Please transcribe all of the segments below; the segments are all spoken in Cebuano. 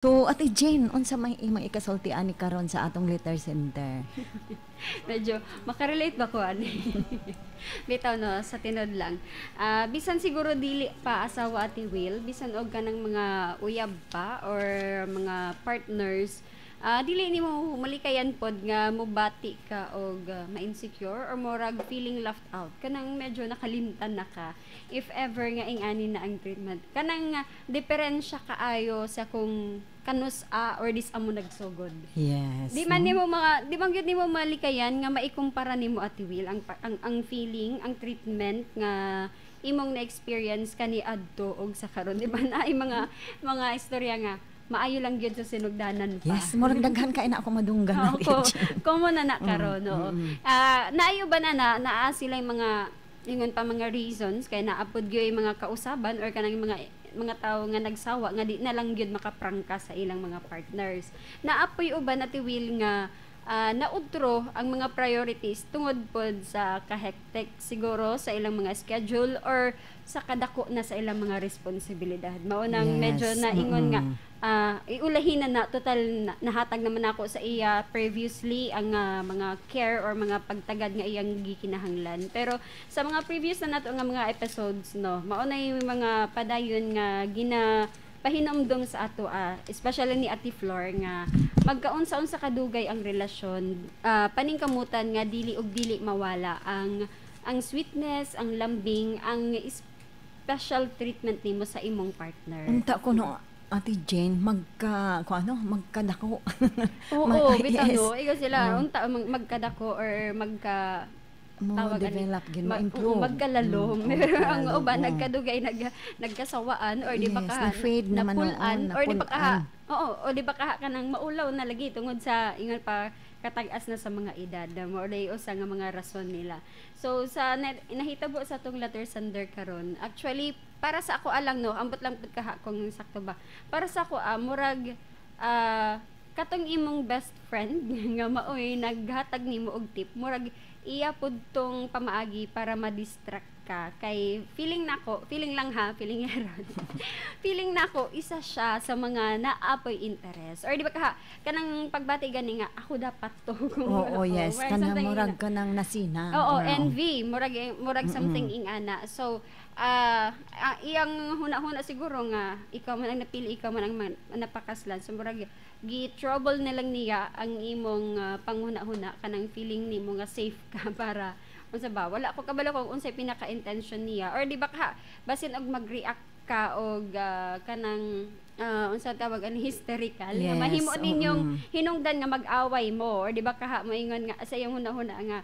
So, Ate Jane, unsa may imong ikasulti ani karon sa atong letter sender? Medyo makarelate ba ko ani? Bitaw no, sa tinod lang. Bisan siguro dili pa asawa, Ate Will, bisan og kanang mga uyab pa or mga partners, dili nimo malikayan pod nga mobati ka og ma-insecure or murag feeling left out. Kanang medyo nakalimtan na ka if ever nga ing-ani na ang treatment. Kanang diferensya kaayo sa kung kanus-a or dis-a mo nagsugod. Di man No? nimo mga di man gyud nimo malikayan nga maikumpara nimo, Ate Will, ang feeling, ang treatment nga imong na-experience kani adto og sa karon, di ba, naay mga istorya nga maayo lang gyud sa sinugdanan pa. Yes, murag daghan kay na ako madunggan. Oo, Ate Jane. Common na na karon, no. Naayo ba na na naa sila yung mga ingon pa mga reasons kay naapod gyud yung mga kausaban or kanang mga tawo nga nagsawa nga di na lang gyud makaprangka sa ilang mga partners. Naapoy uban, Ate Will, nga naudtro ang mga priorities tungod pod sa kahektek siguro sa ilang mga schedule or sa kadako na sa ilang mga responsibilidad. Mao nang medyo naingon nga iulahin na na total na, nahatag naman ako sa iya previously ang mga care or mga pagtagad nga iyang gikinahanglan. Pero sa mga previous na nato nga mga episodes, no, mao na yung mga padayon nga gina pahinomdom sa ato, especially ni Ate Flor, nga magkaunsa-unsa kadugay ang relasyon, paningkamutan nga dili og dili mawala ang sweetness, ang lambing, ang special treatment nimo sa imong partner. Unta ko no, Ate Jane, magka, kung ano, magkadako. Oo, bitaw no. Ikaw sila, unta magkadako or magka mo tawag ani, develop gin, mo improve. Magkalalom. Pero ang magkalalom, uban oo. Nagkadugay nagkasawaan or di ba Yes, ka na-fade naman napul-an noon, or di ba ka napul-an. Oo, o di ba ka kanang maulaw na lagi tungod sa ingon pa katag-as na sa mga edad na mao day usa nga mga rason nila. So sa nahitabo sa atong letter sender karon, actually para sa ako alang no, ambot lang pud kaha kung sakto ba. Para sa ako murag katong imong best friend nga maoy naghatag nimo og tip, murag iya pud tong pamaagi para ma-distract ka kay feeling nako, feeling lang ha, feeling meron, feeling nako isa siya sa mga naapoy interest or di ba ka kanang pagbati gani nga ako dapat to. Oo, yes. Murag Kanang something murag kanang nasina. Oo, envy, murag murag something ingana. So, iyang huna-huna siguro nga ikaw man ang napili, ikaw man ang napakaslan. So murag gi-trouble na lang niya ang imong panghuna-huna, kanang feeling nimo nga safe ka para unsa ba, wala ko kabalo kung unsay pinaka-intention niya or di ba ka basin og mag-react ka og kanang unsa tawag ani, hysterical nga mahimo ninyong hinungdan nga mag-away mo or di ba kaha moingon nga sa iyong huna-huna nga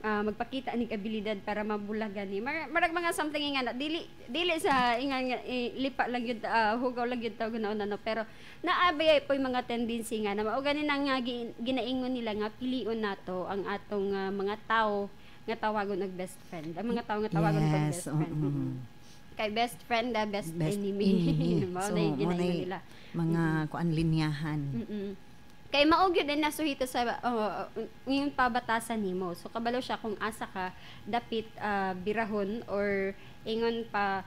magpakita ni abilidad para mabulagan ni marag mga something nga na dili dili sa ingan nga lipa lang yun, hugaw lang yun tawag na no, pero naabay po yung mga tendency nga na mao gani na nga ginaingon nila nga pilion nato ang atong mga tao nga tawagon og best friend, ang mga tao nga tawagon og best friend. Kay best friend the best, Best enemy, enemy. Mao So, na yung mo ginaingon na nila. Mga kuan linyahan. Kay mao gyud ay nasuhito sa ngayong pabatasan nimo. So kabalo siya kung asa ka dapit birahon or ingon pa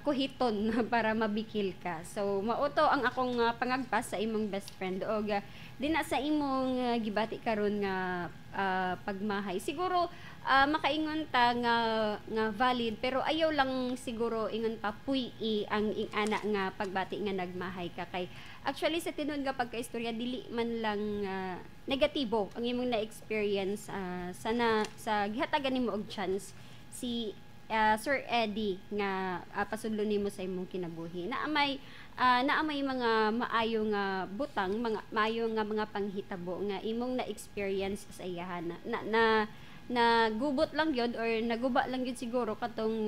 kuhiton para mabikil ka. So mao to ang akong pangagpas sa imong best friend og dinha sa imong gibati karon nga pagmahay. Siguro makaingon ta nga valid, pero ayaw lang siguro ingon pa puy-i ang ingana nga pagbati nga nagmahay ka, kay actually sa tinuod nga pagkaistorya dili man lang negatibo ang imong na-experience sa na sa gihatagan nimo og chance si Sir Eddie nga pasudlo nimo sa imong kinabuhi. Naa may mga maayo nga butang, mga maayo nga mga panghitabo nga imong na-experience sa iyahan na nagubot lang yun or naguba lang yun siguro katong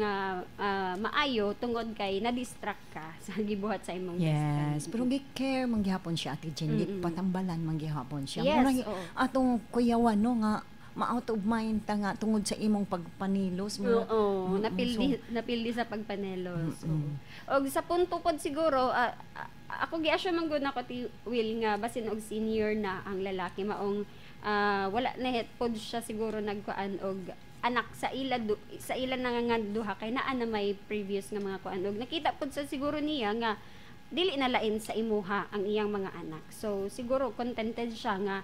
maayo tungod kay na-distract ka sa gibuhat sa imong best friend. Yes, pero gi-care man gihapon siya, Ate Jen, gipatambalan man gihapon siya. Yes, Murag oo. atong kuyawan no nga ma-out of mind ta nga tungod sa imong pagpanilos mo. Oo, napildi napildi sa pagpanelos. Oo. Og sa punto pod siguro ako gi-assume man gud nako ti Will nga basin og senior na ang lalaki, maong wala na het pod siya siguro nagkuan og anak sa ila sa ila na nga duha kay naa na may previous nga mga kuan og nakita pod sa siguro niya nga dili na lain sa imuha ang iyang mga anak. So siguro contented siya nga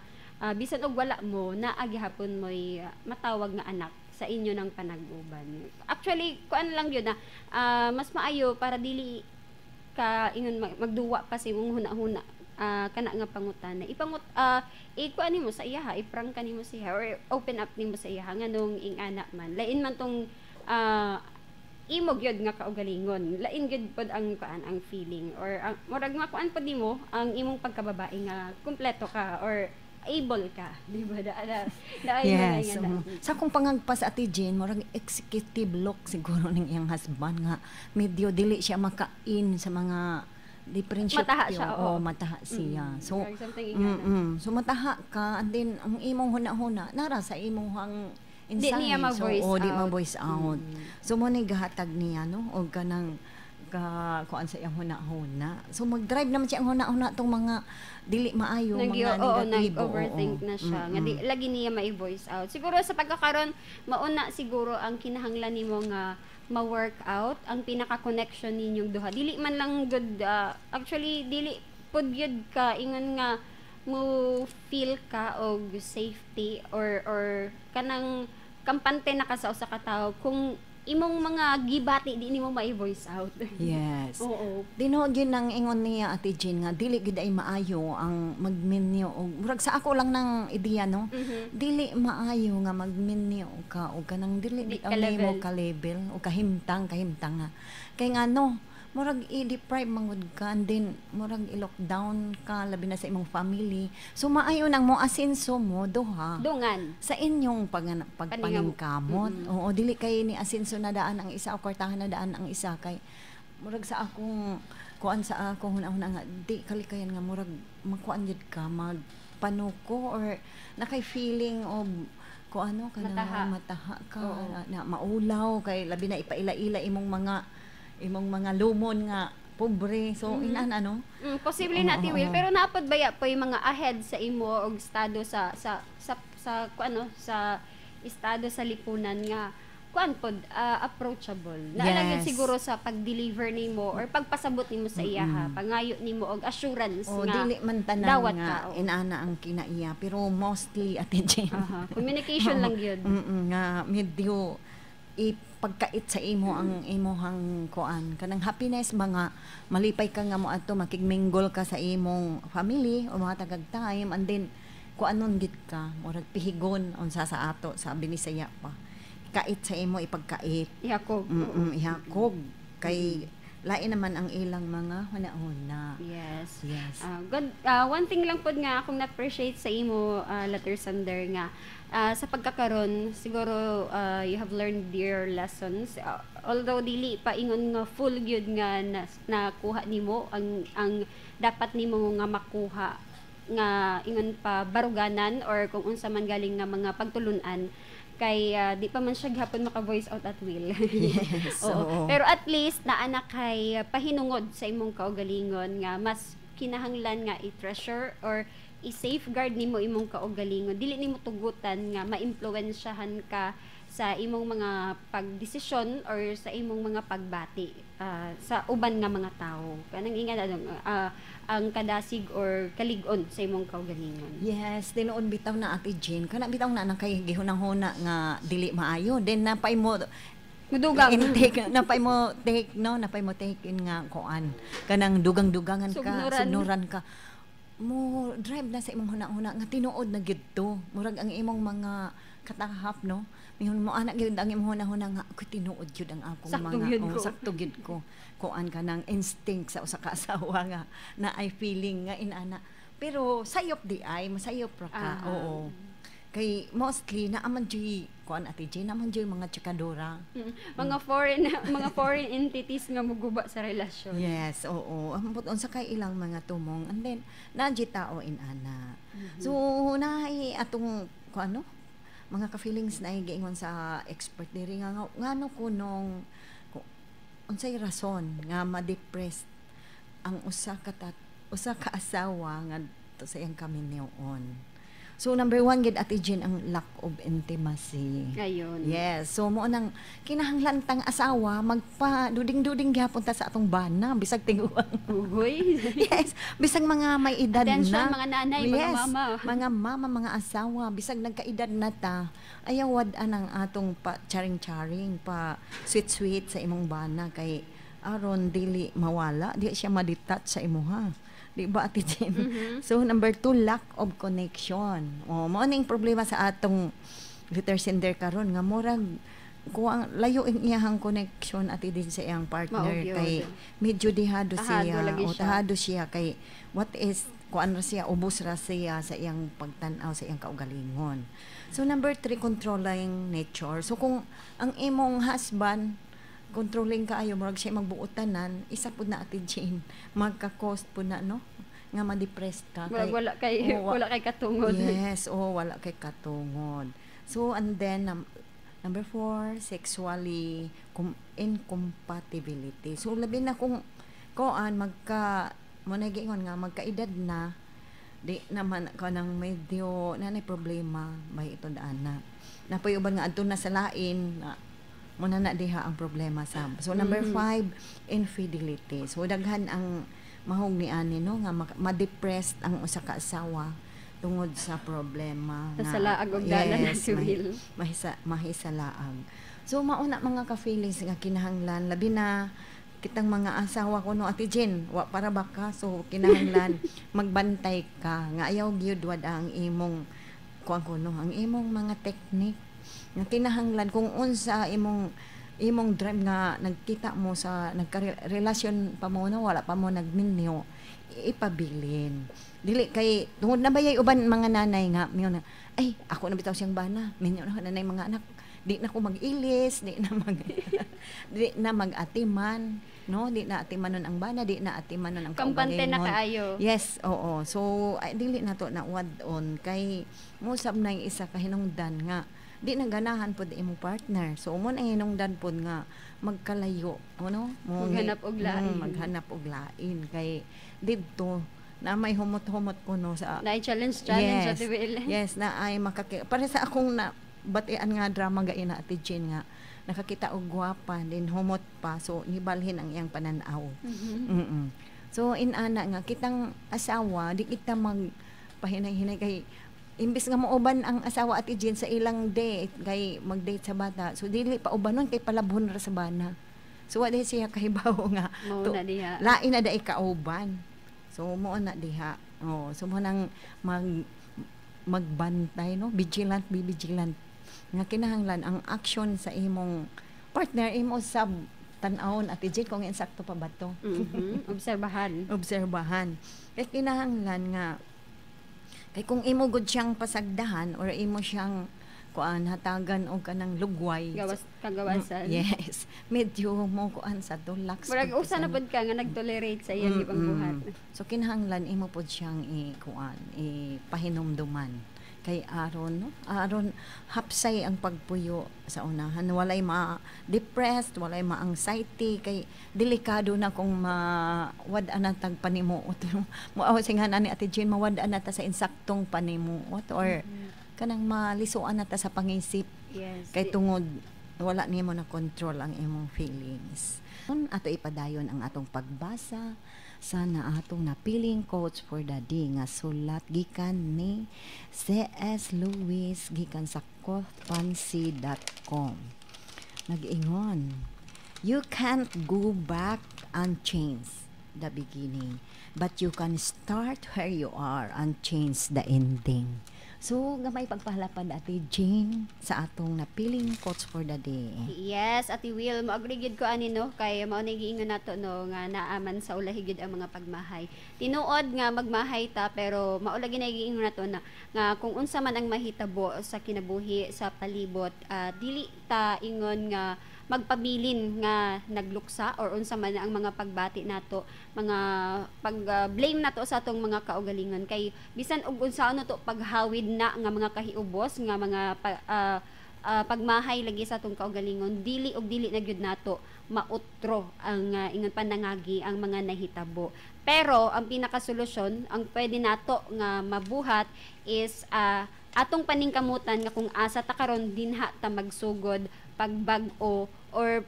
bisan og wala mo, naa gihapon mo'y matawag nga anak sa inyo ng panag-uban. Actually, kuan lang yun na mas maayo para dili ka ingon magduwa pa sa imong huna-huna kana nga pangutana, ipangut ikuan nimo sa iyaha, iprangka nimo sa iyaha or open up nimo sa iyaha nganong ingana man, lain man tong imo gyud nga kaugalingon, lain gyud pod ang kuan, ang feeling or ang murag makuan pod nimo ang imong pagkababae nga kumpleto ka or able ka, di ba? Da, da, da. Yes. Sa akong pangagpas, Ate Jane, murag executive look siguro ng iyang husband nga medyo dili siya makain sa mga differentiate. Mataha siya, oo. Oh, mataha siya. So, murag something ingana. So mataha ka and then ang imong huna-huna nara sa imong Di inside. Niya ma-voice So, oh, di out. Ma-voice out. So mo ni gahatag niya, no, og kanang ka kuan sa iyang huna-huna. So mag-drive naman siya ang huna-huna tong mga dili maayo, Nag, mga oo, negatibo. Nag-overthink na siya. Nga di, lagi niya mai-voice out. Siguro sa pagkakaroon, mauna siguro ang kinahanglan nimo nga ma-work out ang pinaka-connection ninyong duha. Dili man lang good, actually, dili pud gyud ka ingon nga mo feel ka og safety or kanang kampante na ka sa usa ka tawo kung imong mga gibati di nimo mai-voice out. Yes. Oo. Tinuod yun ang ingon niya, Ate Jean, nga dili gid ay maayo ang magminyo og murag sa ako lang ng ideya, no, dili maayo nga magminyo ka og kanang dili Di bitaw ka nimo level. Ka level o kahimtang kahimtang nga kay ngano murag i-deprive mangud ka and then murag i-lockdown ka, labi na sa imong family. So maayo nang mo asenso mo duha Dungan. sa inyong pagpaningkamot. Oo, dili kay ni asenso na daan ang isa o kwartahan na daan ang isa kay murag sa akong kuan, sa akong huna-huna nga di kalikayan nga murag makuan jud ka, magpanuko or nakay feeling of ko ano ka na Mataha. Mataha ka Oo. na maulaw kay labi na ipaila-ila imong mga lumon nga pobre. So inan ano. Posible na, Ate Will, pero naapod baya po yung mga ahead sa imo og estado sa ku ano, sa estado sa lipunan nga kuan pod, approachable. Naa lang yun siguro sa pag-deliver nimo or pagpasabot nimo sa iyaha, pangayo nimo og assurance O nga dili man tanan dawat nga ka, oo. inana ang kinaiya, pero mostly, Ate Jane. Aha, communication lang yun. Nga medyo ipagkait sa imo ang imuhang kuan kanang happiness, mga malipay ka nga mo adto makigmingle ka sa imong family o mga tagag time and then kuanon gid ka, murag pihigon unsa sa ato sa Binisaya pa, kait sa imo ipagkait. Ihakog. Ihakog kay lain naman ang ilang mga huna-huna. Yes. Yes. Good. One thing lang pod nga akong na-appreciate sa imo, letter sender, nga sa pagkakaron siguro you have learned your lessons. Although dili pa ingon nga full gyud nga nakuha nimo ang dapat nimo nga makuha nga ingon pa baruganan or kung unsa man galing nga mga pagtulunan kay di pa man siya gihapon maka voice out at will. Oo. Pero at least naa na kay pahinungod sa imong kaugalingon nga mas kinahanglan nga i-treasure or i-safeguard nimo imong kaugalingon. Dili nimo tugutan nga maimpluwensyahan ka sa imong mga pagdesisyon or sa imong mga pagbati sa uban nga mga tawo. Kanang ingan ano, ang kadasig or kalig-on sa imong kaugalingon. Yes, tinuod bitaw na, Ate Jean. Kana bitaw na nang kay gihunang-huna nga dili maayo. Then napay mo Mudugang. intake, napay mo take, no, napay mo take in nga kuan. Kanang dugang-dugangan ka, Sugnuran. sugnuran ka. Mo drive na sa imong huna-huna nga tinuod na gid to. Murag ang imong mga katahap, no. Mihon mo anak gyud ang imong huna-huna nga ako tinuod gyud ang akong Sakto mga gyud oh, ko. Sakto gyud ko. Kuan ka ng instinct sa usa ka asawa nga na ay feeling nga inana. Pero sayop di ay, masayop ra ka. Oo. Kay mostly naa man juy kuan, Ate Jane, naa man juy mga chikadora. Mga foreign entities nga muguba sa relasyon. Yes, oo. Ambot unsa kay ilang mga tumong and then naa tao inana. So naay atong kuan, no, mga ka-feelings na giingon sa expert diri nga ngano kunong unsay rason nga ma-depressed ang usa ka asawa nga to sa iyang kaminyoon. So number one gid, Ate Jen, ang lack of intimacy. Ayun. Yes. So mo nang kinahanglan tang asawa magpa duding-duding gyapon ta sa atong bana bisag tinguang. Ugoy. Yes, bisag mga may edad Attention, na. mga nanay, mga mama. Mga mama, mga asawa, bisag nagkaedad na ta, ayaw wad-an ang atong pa charing-charing, pa sweet-sweet sa imong bana kay aron dili mawala, di siya ma-detach sa imuha. Di ba, Ate Jen? Mm-hmm. So number two, lack of connection. Oh, mao ning problema sa atong letter sender karon nga murag kuang layo ang iyahang connection, Ate din, sa iyang partner Mao gyud. kay medyo dihado Tahado siya lagi o siya. Tahado siya kay what is kuan ra siya, ubos ra siya sa iyang pagtan-aw sa iyang kaugalingon. So number three, controlling nature. So kung ang imong husband controlling kaayo, murag siya magbuotanan, isa pud na, Ate Jane, magka-cause pud na, no, nga ma-depressed ka. Murag wala kay Oh, wala kay katungod. Yes, oh, wala kay katungod. So, and then, number four, sexually incompatibility. So, labi na kung koan, magka, mo na giingon nga, magkaedad na, di naman ka nang medyo, nanay problema, may ito daan na. Napoy uban nga adto na sa lain, na, mo na na diha ang problema sa. So, number five, infidelity. So, daghan ang mahog ni ani, no, nga ma-depressed ang usa ka asawa tungod sa problema. Nasa laag og dalan na si Will. Mahisalaag. So mauna mga ka-feelings nga kinahanglan labi na kitang mga asawa ko, no, Ate Jen, wa para baka, so kinahanglan magbantay ka nga ayaw gyud wad ang imong kuan ko, no, ang imong mga technique nga kinahanglan kung unsa imong imong drive nga nagkita mo sa nagka-relasyon pa mo na wala pa mo nagminyo, ipabilin dili kay tungod na bayay uban mga nanay nga mingon na, "Ay, ako na bitaw siyang bana, minyo na nanay mga anak, di na ko mag-ilis, di na mag-atiman, no, di na atimanon ang bana, di na atimanon ang Kampante na kaugalingon." kaayo. Yes, oo. So ay, dili na to na wad-on kay mosab na yung isa ka hinungdan nga di na ganahan pod imong partner. So mo na hinungdan pod nga magkalayo, ano? Mo Maghanap og lain. Maghanap og lain kay didto na may humot-humot ko, no, sa Na challenge challenge, Ate Will. Yes, na ay makaki para sa akong na batian nga drama gaina, Ate Jane, nga nakakita og gwapa din humot pa, so nibalhin ang iyang pananaw. So inana nga kitang asawa di kita mag pahinay-hinay kay imbes nga mauban ang asawa, Ate Jane, sa ilang date kay mag-date sa bata. So dili pa ubanon kay palabhon ra sa bana. So wa di siya kahibaw nga Mao na diha. Lain na dai kauban. So mo na diha. Oh, so mo nang magbantay, no, vigilant, be vigilant nga kinahanglan ang action sa imong partner imo sab tan-awon, Ate Jane, kung insakto pa ba to. Obserbahan. Obserbahan kay kinahanglan nga kay kung imo gud siyang pasagdahan or imo siyang kuan hatagan og kanang lugway. Gawas kagawasan. Yes, medyo mo kuan sa to lax Murag pud usa na sa- pud ka nga nag-tolerate sa iyang ibang buhat. So kinahanglan imo pod siyang i-kuan, ipahinumduman kay aron, no, aron hapsay ang pagpuyo sa unahan, walay ma-depressed, walay ma-anxiety kay delikado na kung mawad-an na tag panimuot mo aw singan ani, Ate Jane, mawad-an na ta sa insaktong panimuot or kanang malisuan na ta sa pangisip kay tungod wala nimo na control ang imong feelings. Ato ipadayon ang atong pagbasa sa na atong napiling quotes for the day nga sulat gikan ni C.S. Lewis gikan sa kothpansi.com. Nag-ingon, "You can't go back and change the beginning, but you can start where you are and change the ending." So, gamay pagpahalapad, Ate Jane, sa atong napiling quotes for the day. Yes, Ate Will, mo-agree gyud ko ani, no, kay mao na giingon nato, no, nga naaman sa ulahi gyud ang mga pagmahay. Tinuod nga magmahay ta, pero mao lagi na giingon nato na nga kung unsa man ang mahitabo sa kinabuhi sa palibot, dili ta ingon nga magpabilin nga nagluksa or unsa man ang mga pagbati nato, mga pag blame nato sa atong mga kaugalingon kay bisan og unsa ano to paghawid na nga mga kahiubos nga mga pagmahay lagi sa atong kaugalingon, dili og dili na gyud nato mautro ang ingon panangagi ang mga nahitabo. Pero ang pinakasolusyon, ang pwede nato nga mabuhat is atong paningkamutan nga kung asa ta karon, dinha ta magsugod pagbag-o or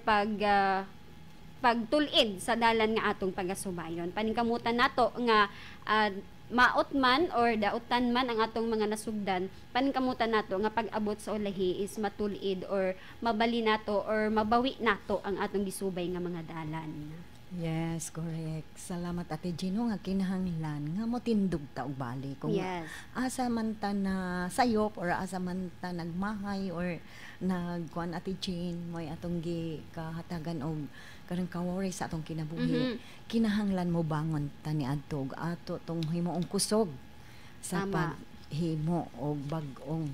pagtul-id sa dalan nga atong pagasubayon. Paningkamutan nato nga maot man or dautan man ang atong mga nasugdan, paningkamutan nato nga pag-abot sa ulahi is matul-id or mabali nato or mabawi nato ang atong gisubay nga mga dalan. Yes, correct. Salamat, Ate Gino, nga kinahanglan nga mo tindog ta og bali kung asa man ta na sayop or asa man ta nagmahay or nagkuan, Ate Jean, mo'y atong gi kahatagan og kanang ka-worry sa atong kinabuhi. Kinahanglan mo bangon ta ni adto og ato tong himuong kusog sa paghimo og bag-ong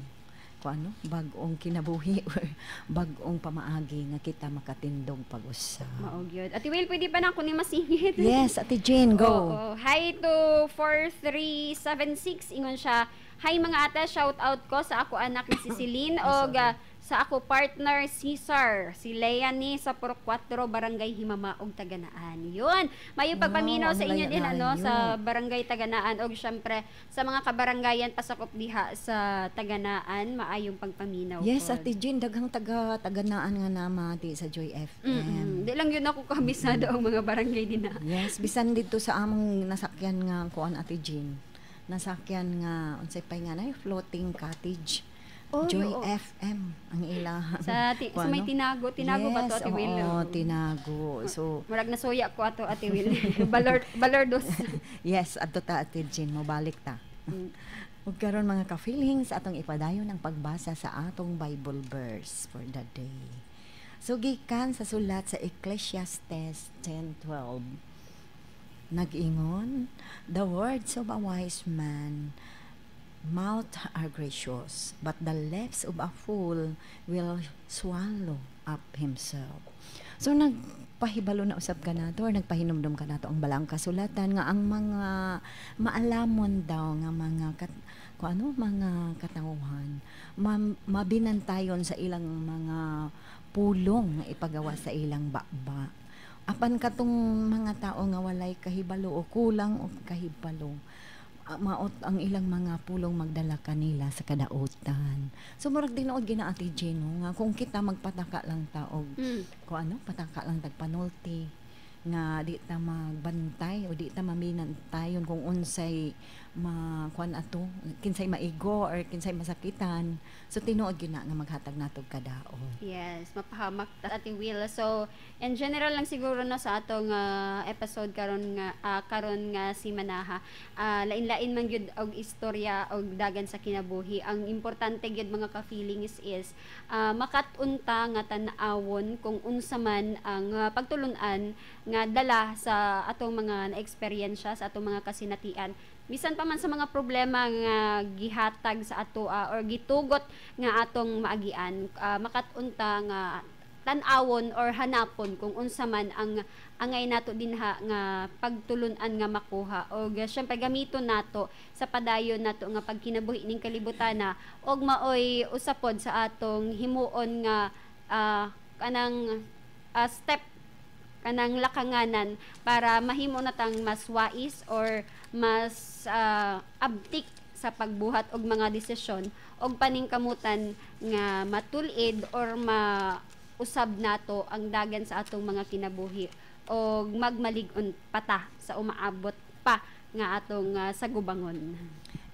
kung ano, bag-ong kinabuhi or bag-ong pamaagi nga kita makatindog pag-usab. Mao gyud. Ate Will, pwede pa na ako ni masingit? Yes, Ate Jane, go. Oo. Hi to 4376. Ingon siya, "Hi mga ate, shout out ko sa ako anak ni si Celine og sa ako partner Cesar, si Lea ni sa Purok 4, Barangay Himama og Taganaan." Yun. Mayo pagpaminaw Wow, sa ang inyo din ano layo. Sa Barangay Taganaan og syempre sa mga kabaranggayan pasakop diha sa Taganaan, maayong pagpaminaw Yes, pod. Ate Jean, daghang taga taganaan nga namati sa Joy FM. Di lang yun ako kabisado ang mga barangay din na. Yes, bisan dito sa among nasakyan nga kuan, Ate Jean. Nasakyan nga unsay pa nga na floating cottage. Oh, Joy oo. FM ang ilahan. Sa may Kuan, no? Tinago, Tinago ba to, Yes, Ate Will? oo, Tinago. So, Murag nasuya ko ato, Ate Will. Balor Balordos. Yes, adto ta, Ate Jean, mobalik ta. Ug karon, mga ka-feelings, atong ipadayon ang pagbasa sa atong Bible verse for the day. So gikan sa sulat sa Ecclesiastes 10:12. Nag-ingon, "The words of a wise man mouth are gracious, but the lips of a fool will swallow up himself." So nagpahibalo na usab kanato or nagpahinumdum kanato ang balaang kasulatan nga ang mga maalamon daw nga mga kung ano mga katawhan mabinantayon sa ilang mga pulong nga ipagawa sa ilang baba. Apan katong mga tao nga walay kahibalo o kulang og kahibalo, maot ang ilang mga pulong magdala kanila sa kadautan. So murag tinuod gina, Ate Jane, no, nga kung kita magpataka lang ta og kung ano, pataka lang tag panulti nga di ta magbantay o di ta maminantayon kung unsay ma kuan ato, kinsay maigo or kinsay masakitan, so tinuod gyud na nga maghatag natog kadaot. Yes, mapahamak ta, Ate Will. So, in general lang siguro no sa atong episode karon nga simanaha. Lain-lain man gyud og istorya og dagan sa kinabuhi. Ang importante gyud, mga ka-feelings, is makat-unta nga tan-awon kung unsa man ang pagtulun-an nga dala sa atong mga na-eksperyensya, sa atong mga kasinatian, bisan pa man sa mga problema nga gihatag sa atoa or gitugot nga atong maagian, makat-unta nga tan-awon or hanapon kung unsa man ang angay nato dinha nga pagtulun-an nga makuha og syempre gamiton nato sa padayon nato nga pagkinabuhi ning kalibutana og maoy usa pod sa atong himuon nga kanang step, kanang lakanganan para mahimo natang mas wais or mas abtik sa pagbuhat og mga desisyon og paningkamutan nga matul-id or mausab nato ang dagan sa atong mga kinabuhi og magmalig-on pata sa umaabot pa nga atong sagubangon.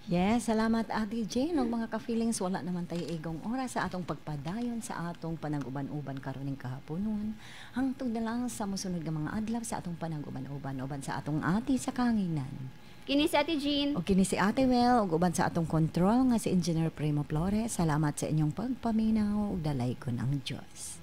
Yes, salamat, Ate Jane. Ug mga ka-feelings, wala naman tayo igong oras sa atong pagpadayon sa atong panag-uban-uban karon ning kahaponon. Hangtod na lang sa mosunod nga mga adlaw sa atong panag-uban-uban uban sa atong ati sa kanginan. Kini si Ate Jean. O kini si Ate Mel ug uban sa atong control nga si Engineer Primo Flores. Salamat sa inyong pagpaminaw ug dalaygon ang Dios.